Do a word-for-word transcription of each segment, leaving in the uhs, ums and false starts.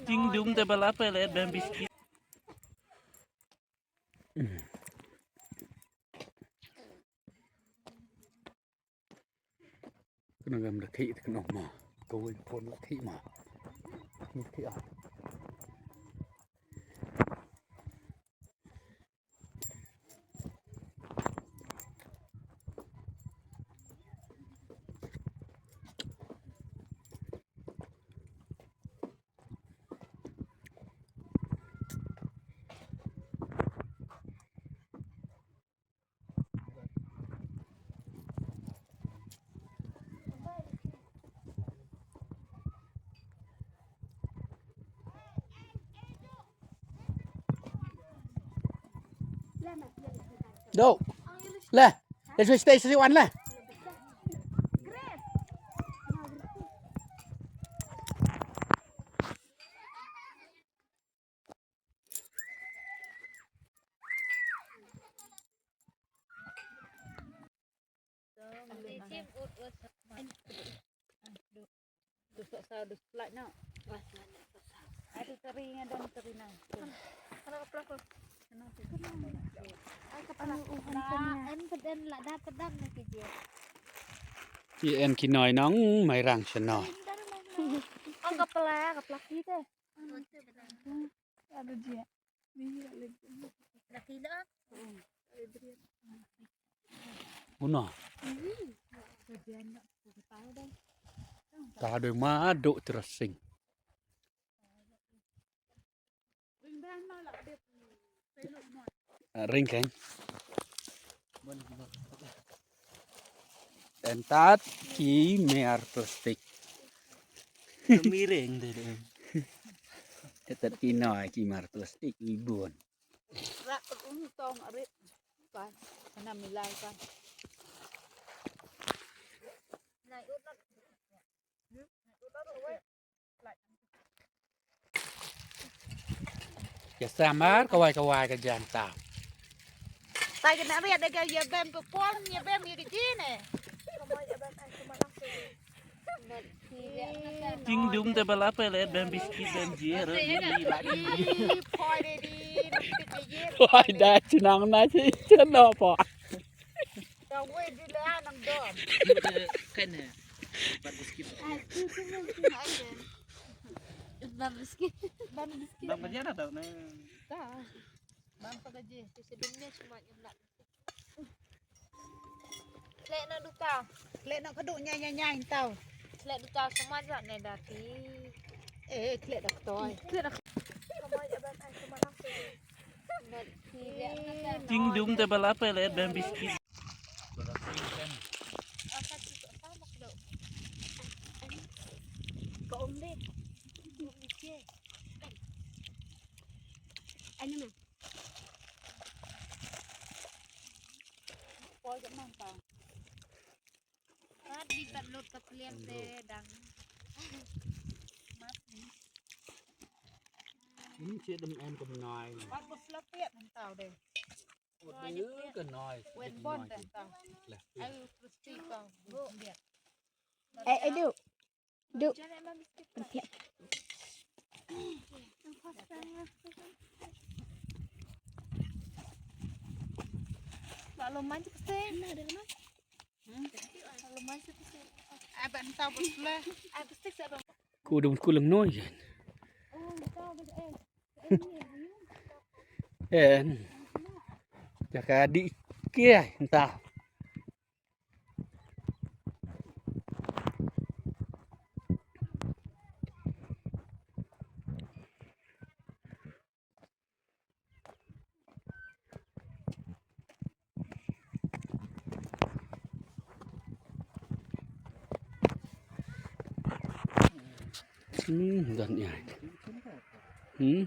Ting dung te bala pele ben biskit. Kena gam da thik kena ma. Kawai pun da thik ma. Ni thik ah. Dok. Lah. Let's stay sesi wan lah. Ki en ki noi nong mai rang sha noi. Ong ka pla, ka pla ki te. Ada dia. Ni ada. Una. Ta dei ma duk terasing. Ring keng. Entat ki mer plastik. Miring deh deh. Entat ki noi ki mer plastik ibun. Rak un tong arit. Kan. Kana milai kan. Nai ut. Ya samar kawai kawai ka jam ta. Tai kena riat deh ka ya bem pe pol ya bem ya ke jine. Ting dung te bala pele ben biskit ben jie re ni la. Poi da chnang na chi chno po. Tong wei di la nang dom. Kan eh. Ban biskit. Ban biskit. Ban biskit. Ban biskit. Ban biskit. Ta. Ban pagaji. Sedum ne cuma nyem nak. Khlek na duta. Khlek na kadu nyai nyai nyai tau. Khlek duta sama ja ne dati. Eh, khlek da ktoi. Khlek da. Sama ja ban ai sama langsung. Ting dung te bala pele ben biskit. Ka ong de. Ani ma. Poi ka man ta. Mat di pat lut ka pliang te dang. Mat ni. Ini cik dem en kum nai. Pat bus la piat nang tau de. Ode ka nai. Wen bon de tau. Lah. Ayu kristi ka. Bu biat. Eh, eh, du. Du. Lalu manja pasti. Lalu manja pasti. Abang tahu betul. Abang pasti siapa? Ku dum ku lem noi. En. Jaka di kia entah. Hmm, dan ya. Hmm.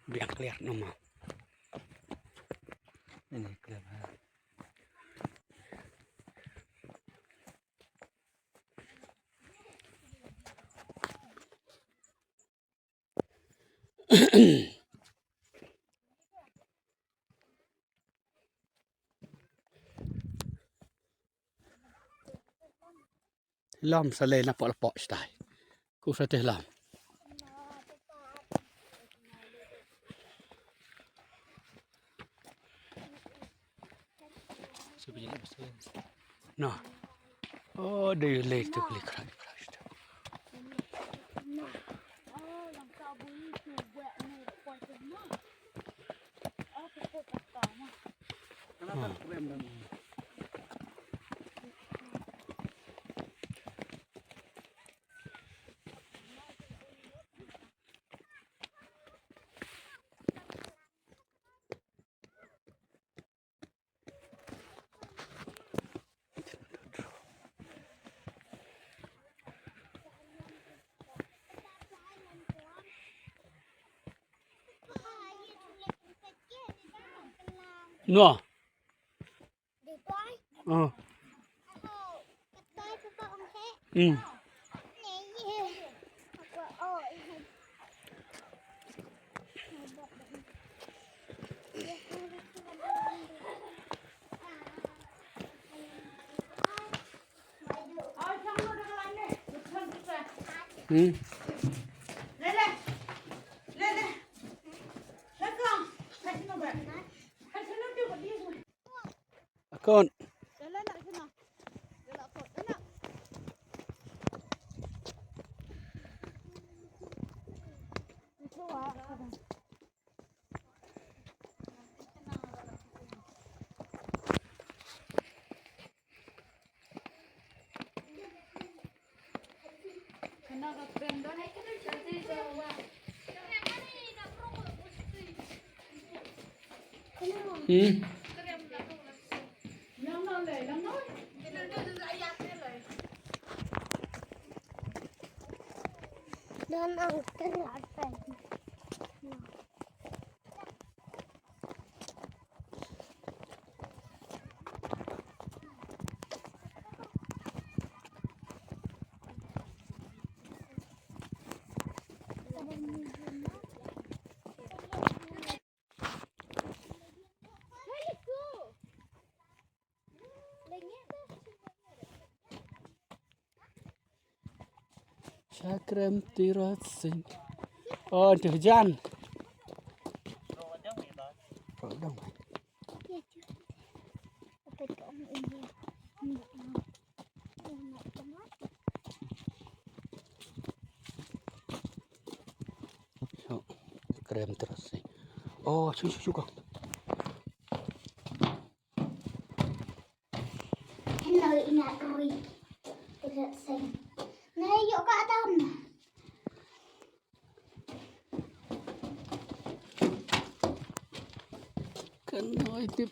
Biang clear nama. Ini clear. Lom sa leh na pok la pok stai. Ku sa teh lom. No. Oh, do you late to click right, Christ? No. Oh. Hmm. Hmm. Akon. Hmm. Chakrem Tirot Singh. Oh, tu hujan. Chakrem Tirot Singh. Oh, shu, shu, shu, kong. Hello, ina rui. Tirot Singh. Na, yok ka adam. Kan oi tip.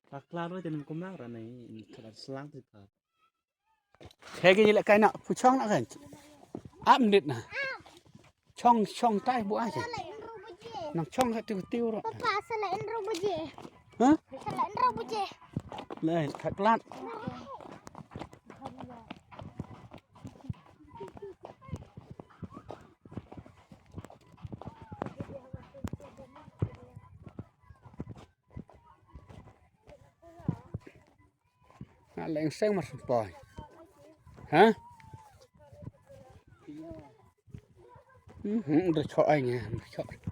Ka klaro jan kumlang ra nai, ka slang ti ka. He ki leh kai na puchong na kan. Ap dit na. Chong chong tai bu ai. Nang chong ka tiu tiu ro. Papa, sa la inro buje. Ha? Sa la inro buje. Lai ka klat. Nga leng seng mar sempoi. Ha? Hmm, hmm, udah chok ai nge, udah chok.